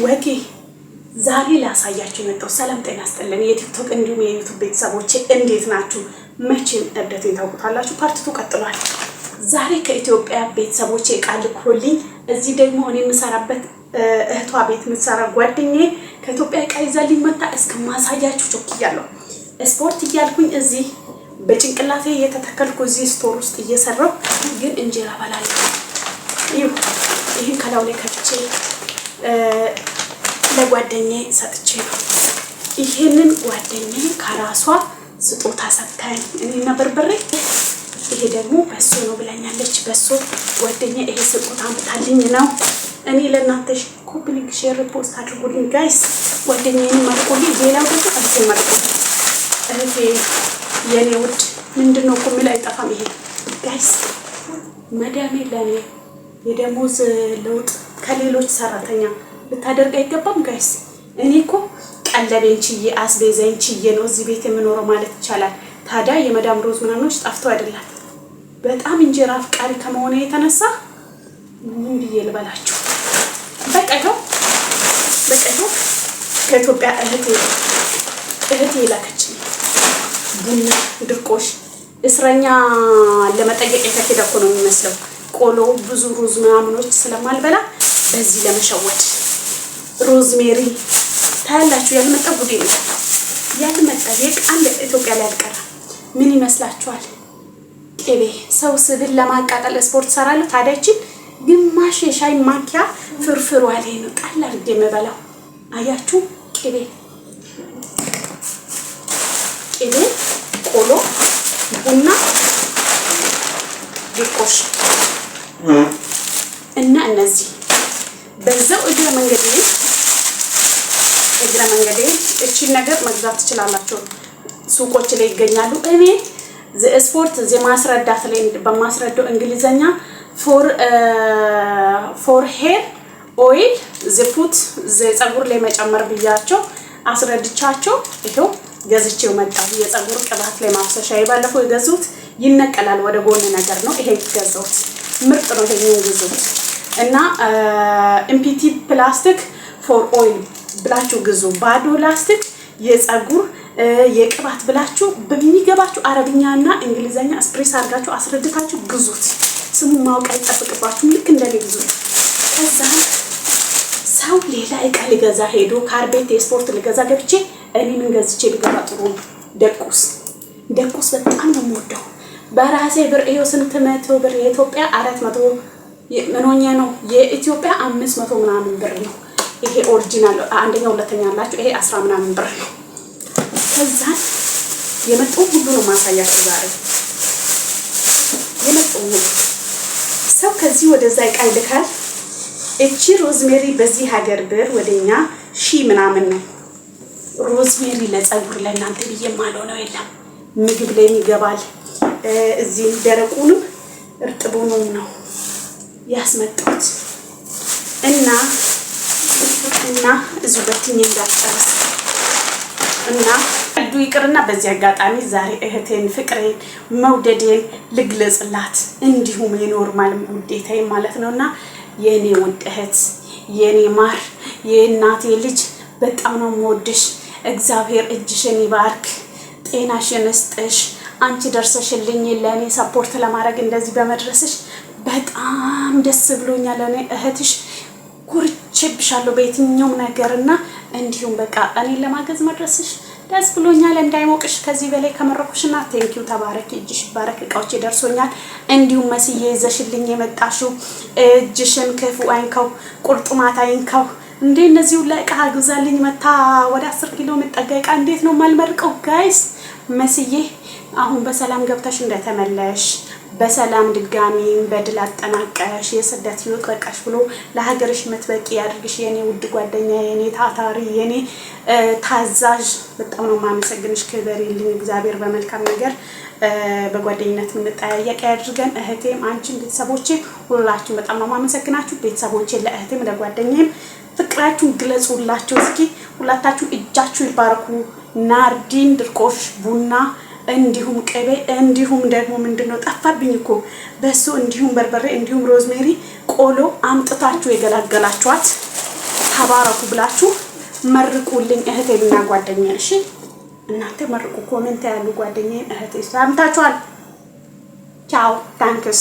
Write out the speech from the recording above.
ወጌ ዛሬ ላሳያችሁ የመጣው ሰላም ጤና ስጥልን። የቲክቶክ እንዲሁም የዩቱብ ቤተሰቦቼ እንዴት ናችሁ? መቼም እብደቴን ታውቁታላችሁ። Part two ቀጥሏል። ዛሬ ከኢትዮጵያ ቤተሰቦቼ እቃ ልኮልኝ እዚህ ደግሞ እኔ የምሰራበት እህቷ ቤት የምትሰራ ጓደኛዬ ከኢትዮጵያ እቃ ይዛልኝ መታ እስከማሳያችሁ ቾክያለሁ። ስፖርት እያልኩኝ እዚህ በጭንቅላቴ እየተተከልኩ እዚህ store ውስጥ እየሰራሁ ግን እንጀራ በላለሁ። ይህን ከላው ላይ ከፍቼ ለጓደኛዬ ሰጥቼ ነው። ይሄንን ጓደኛዬ ከራሷ ስጦታ ሰጥታኝ እኔና በርበሬ፣ ይሄ ደግሞ በሶ ነው ብላኛለች። በሶ ጓደኛ ይሄ ስጦታ አምጥታልኝ ነው። እኔ ለእናንተ copy link፣ share፣ post አድርጉልኝ guys። ጓደኛዬን መርቁልኝ። ሌላው ደግሞ እህቴ መርቁልኝ። እህቴ የኔ ውድ ምንድን ነው እኮ የሚል አይጠፋም። ይሄ guys መዳሜ ለእኔ የደሞዝ ለውጥ ከሌሎች ሰራተኛ ልታደርግ አይገባም guys። እኔ እኮ ቀለቤን ችዬ አስቤዛዬን ችዬ ነው እዚህ ቤት የምኖረው ማለት ይቻላል። ታዲያ የመዳም ሮዝ ምናምኖች ጠፍቶ አይደለም። በጣም እንጀራ አፍቃሪ ከመሆነ የተነሳ ምን ብዬ ልበላችሁ። በቃ ይኸው በቃ ይኸው ከኢትዮጵያ እህቴ የላከችኝ ቡና፣ ድርቆሽ፣ እስረኛ ለመጠየቅ የተኬደ እኮ ነው የሚመስለው። ቆሎ ብዙ ሩዝ ምናምኖች ስለማልበላ በዚህ ለመሸወድ rosemary ታያላችሁ። ያልመጣ ጉዴ ነው ያልመጣ አንድ ኢትዮጵያ ላይ አልቀረም። ምን ይመስላችኋል? ቅቤ ሰው ስብን ለማቃጠል ስፖርት ሰራለሁ። ታዲያ ይችን ግማሽ የሻይ ማንኪያ ፍርፍሯ ላይ ነው ጣል አድርጌ የምበላው። አያችሁ፣ ቅቤ ቅቤ፣ ቆሎ፣ ቡና፣ ድርቆሽ እና እነዚህ በዛው እግረ መንገዴ እቺን ነገር መግዛት ትችላላችሁ። ሱቆች ላይ ይገኛሉ። እኔ ስፖርት የማስረዳት ላይ በማስረዳው እንግሊዘኛ for hair oil the put ፀጉር ላይ መጨመር ብያቸው አስረድቻቸው ይኸው ገዝቼው መጣሁ። የፀጉር ቅባት ላይ ማፍሰሻ የባለፈው የገዙት ይነቀላል ወደ ጎን ነገር ነው። ይሄ ገዛሁት፣ ምርጥ ነው። ይሄኛውን ግዙት እና empty plastic for oil ብላችሁ ግዙ። ባዶ ላስቲክ የፀጉር የቅባት ብላችሁ በሚገባችሁ አረብኛና እንግሊዘኛ express አድርጋችሁ አስረድታችሁ ግዙት። ስሙን ማወቅ አይጠበቅባችሁም። ልክ እንደኔ ግዙት። ከዛ ሰው ሌላ እቃ ሊገዛ ሄዶ carpet የስፖርት ሊገዛ ገብቼ እኔ ምን ገዝቼ ቢገባ ጥሩ ነው? ደቁስ ደቁስ በጣም ነው የምወደው። በራሴ ብር ይኸው ስንት መቶ ብር፣ የኢትዮጵያ 400 ምን ሆኜ ነው፣ የኢትዮጵያ 500 ምናምን ብር ነው። ይሄ original አንደኛ ሁለተኛ አላቸው። ይሄ 10 ምናምን ብር ነው። ከዛ የመጣው ሁሉ ነው ማሳያችሁ ዛሬ የመጣው ሁሉ። ሰው ከዚህ ወደዛ እቃ ይልካል። እቺ rosemary በዚህ ሀገር ብር ወደኛ ሺ ምናምን ነው። Rosemary ለፀጉር ለእናንተ ብዬ የማልሆነው የለም። ምግብ ላይም ይገባል። እዚህም ደረቁንም እርጥቡንም ነው ያስመጣሁት እና እዚሁ በትኜ እንዳልጨርስ እና ቀልዱ ይቅርና በዚህ አጋጣሚ ዛሬ እህቴን ፍቅሬን መውደዴን ልግለጽላት፣ እንዲሁም የ normal ውዴታዬ ማለት ነው። እና የኔ ውድ እህት፣ የኔ ማር፣ የእናቴ ልጅ በጣም ነው የምወድሽ። እግዚአብሔር እጅሽን ይባርክ፣ ጤናሽን ይስጥሽ። አንቺ ደርሰሽልኝ ለእኔ support ለማድረግ እንደዚህ በመድረስሽ በጣም ደስ ብሎኛል። እኔ እህትሽ ኮርቼብሻለሁ በየትኛውም ነገር እና እንዲሁም በቃ እኔን ለማገዝ መድረስሽ ደስ ብሎኛል። እንዳይሞቅሽ ከዚህ በላይ ከመረኩሽና thank you፣ ተባረኪ፣ እጅሽ ይባረክ። እቃዎች ደርሶኛል። እንዲሁም መስዬ ይዘሽልኝ የመጣሽው እጅሽን ክፉ አይንካው፣ ቁርጥማት አይንካው። እንዴ እነዚህ ሁላ እቃ ግዛልኝ መታ ወደ 10 ኪሎ የሚጠጋ እቃ እንዴት ነው የማልመርቀው? Guys፣ መስዬ አሁን በሰላም ገብተሽ እንደተመለሽ በሰላም ድጋሚ በድል አጠናቀሽ የስደት ህይወት በቃሽ ብሎ ለሀገርሽ የምትበቂ ያድርግሽ። የኔ ውድ ጓደኛ፣ የኔ ታታሪ፣ የኔ ታዛዥ በጣም ነው የማመሰግንሽ። ክበሪልኝ። እግዚአብሔር በመልካም ነገር በጓደኝነት የምንጠያየቅ ያድርገን። እህቴም፣ አንቺም፣ ቤተሰቦቼ ሁላችሁም በጣም ነው የማመሰግናችሁ። ቤተሰቦቼ ለእህቴም ለጓደኛዬም ፍቅራችሁን ግለጹላቸው። እስኪ ሁላታችሁ እጃችሁ ይባረኩ። ናርዲን፣ ድርቆሽ፣ ቡና እንዲሁም ቅቤ እንዲሁም ደግሞ ምንድን ነው ጠፋብኝ እኮ በሱ እንዲሁም በርበሬ እንዲሁም rosemary ቆሎ አምጥታችሁ የገላገላችኋት። ተባረኩ ብላችሁ መርቁልኝ እህቴንና ጓደኛዬን። እሺ እናንተ መርቁ። Comment ያሉ ጓደኛዬን እህቴ ሰምታችኋል። ቻው, thanks.